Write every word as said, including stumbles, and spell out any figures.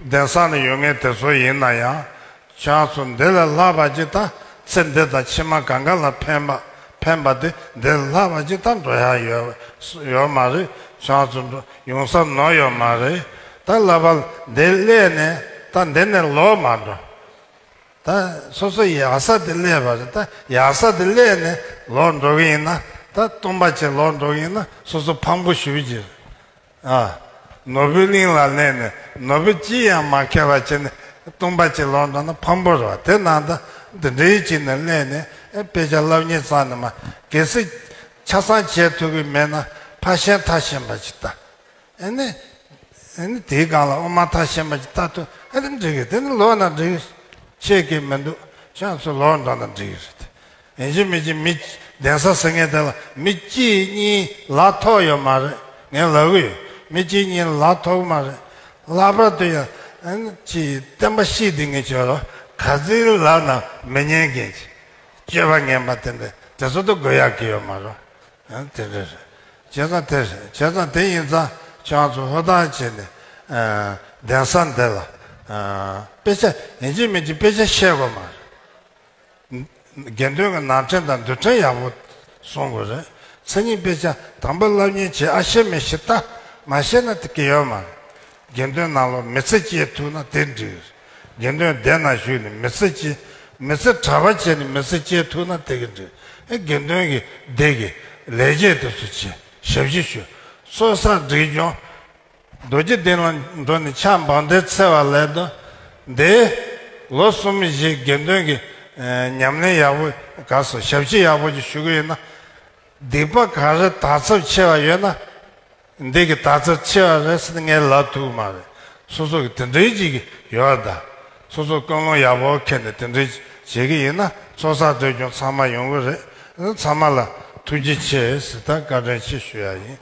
གདན་ས་ན་ཡོད་མཁན་དེ་ཚོ་ཡིན་ན་ཡང་ཁྱེད་རང་ཚོ་འདི་ལས་ལྷག་པ་ཅིག་ད་ཚེ་འདི་དང་ཕྱི་མ་གང་ག་ལ་ཕན་པ་ཕན་པ་དེ་འདི་ལས་ལྷག་པ་ཅིག་ད་འགྲོ་ཡག་ཡོད་ཡོད་མ་རེད། ཁྱེད་རང་ཚོ་འགྲོ་ཡོང་ས་ནོར་ཡོད་མ་རེད། ད་ལབ་པ་འདི་སླེབས་ནས་ད་འདི་ནས་ལོག་མ་འགྲོ། ད་སོ་སོ་ཡག་ས་དེ་སླེབས་པ་རེད། ད་ཡག་ས་དེ་སླེབས་ནས་ལོག་འགྲོ་གི་ཡིན་ན། ད་སྟོང་པ་ཅིག་ལོག་འགྲོ་གི་ཡིན་ན་སོ་སོ་ཕངས་པོ་ཞེ་པོ་ཅིག་རེད། ཨ། ནོར་བུའི་གླིང་ལ་སླེབས་ནས་ནོར་བུ་ཅི་ཡང་མ་ཁྱེར་བ་བྱས་ནས་སྟོང་པ་ཅིག་ལོག་འགྲོ་ན་ཕངས་པོ་རེད་བ། དེ་ན་ད་འདི་འདྲའི་ཅིག་ནས་སླེབས་ནས་ཨེ་དཔེ་ཆ་བསླབ་མཁན་རྩ་ནས་མ་གལ་སྲིད་ཆ་ཚང་བྱེད་ཐུབ་ཀྱི་མེད་ན་ཕར་ཤན་ཐག་ཤན་པ་ཅིག་ལྟ། ཨེ་ནི། ཨེ་ནི་དེའི་སྒང་ལ་དབུ་མ་ཐག་ཤན་པ་ཅིག་ལྟ་ཐུབ་ཨེ་ནི་འགྲིག་གི། དེ་ནི་ལོག་ན་འགྲིག་གི། ཆད་ཀྱི་མི་འདུག་ཁྱེད་ཚོ་ལོག་འགྲོ་ན་འགྲིག་གི་རེད། ཡིན་གཅིག་མིན་གཅིག་མི་གདན་ས་ཟེར་མཁན་དེ་ལ་མི་གཅིག་གཉིས་ལ་ཐོག་ཡོད་མ་རེད། ངས་ལབ་གི་ཡོད། མི་གཅིག་གཉིས་ལ་ཐོག་མ་རེད། ལྷག་པར་དུ་ཡང་ཨེ་ནི་ཅིག་བསྟན་པ་བཤིག་བསྡད་མཁན་ཅིག་ཡོད་རེད། ག་ཚོད་ལབ་ན་མི་ཉན་མཁན་ཅིག་སྤྱོད་པ་ངན་པ་དེ་འདྲ་དེ་ཚོ་ད་དགོས་ཡག་གི་ཡོད་མ་རེད། ཨ་དེ་འདྲ་རེད། བྱས་ཙང་དེ་རེད། བྱས་ཙང་དེ་ཡིན་ཙང་ཁྱེད་རང་ཚོ་ཧུར་ཐག་བྱས་ནས་ཨ་གདན་ས་འདི་ལ་ཨ་དཔེ་ཆ་ཡིན་གཅིག་མིན་གཅིག་དཔེ་ཆ་བཤད་དགོས་མ་རེད། དགེ་འདུན་གྱི་ནང་ཁྲིམས་དང་འདུལ་ཁྲིམས་ཡག་པོ་སྲུང་དགོས་རེད། མཚན་ཉིད་དཔེ་ཆ་དང་པོ་བསླབ་གཉེར་བྱེད། ཨ་ཤེས་མི་ཤེས་ལྟ། མ་ཤེས་ན་དེ་གི་ཡོད་མ་རེད། དགེ་འདུན་ནང་ལོགས་མི་ཚེ་སྐྱེལ་ཐུབ་ན་དེ་འགྲིག་དགེ་འདུན་སྡེ་ནང་ཞུགས་ནས་མི་ཚེ་སྐྱེལ། མི་ཚེ་གྲྭ་པ་བྱས་ནས་མི་ཚེ་སྐྱེལ་ཐུབ་ན་དེ་གི་འགྲིག་ཨེ་དགེ་འདུན་གྱི་སྡེ་གི་ལས་བྱེད་དེ་ཚོ་བྱས་ཞབས་ཕྱི་ཞུ། ཚོགས་བསགས་སྒྲིབ་སྦྱོང་། རྡོ་རྗེ་གདན་ལ་འགྲོ་ནས་ཕྱག་འབངས་འདྲེན་འཚལ་བ་ལས་དོ། འདི་ལོ་གསུམ་བཞི་དགེ་འདུན་གྱི་ཨེ་ཉམས་ལེན་ཡག་པོ་ག་སོ་ཞབས་ཕྱི་ཡག་པོ་ཅིག་ཞུ་གི་ཡོད་ན། སྡིག་པ་ག་རེ་དག་ཚབས་ཆེ་བ་ཡོད་ན། འདི་གི་དག་ཚབས་ཆེ་བ་རེད་ཟེར་ནས་ངས་ལབ་ཐུབ་ཀྱི་མ་རེད། སོ་སོ་གི་དེ་འདྲའི་ཅིག་ཡོད་ད། སོ་སོ་ཀུན་སློང་ཡག་པོ་འཁྱེར་ནས་དེ་འདྲའི་བྱེད་ཀྱི་ཡིན་ན་ཚོགས་བསགས་སྒྲིབ་སྦྱོང་ཚང་མ་ཡོང་གི་རེད། ཚང་མ་ལ་ཐུགས་རྗེ་ཆེ་ཟེར་ད་བཀའ་དྲིན་ཆེ་ཞུ་ཡ་ཡིན།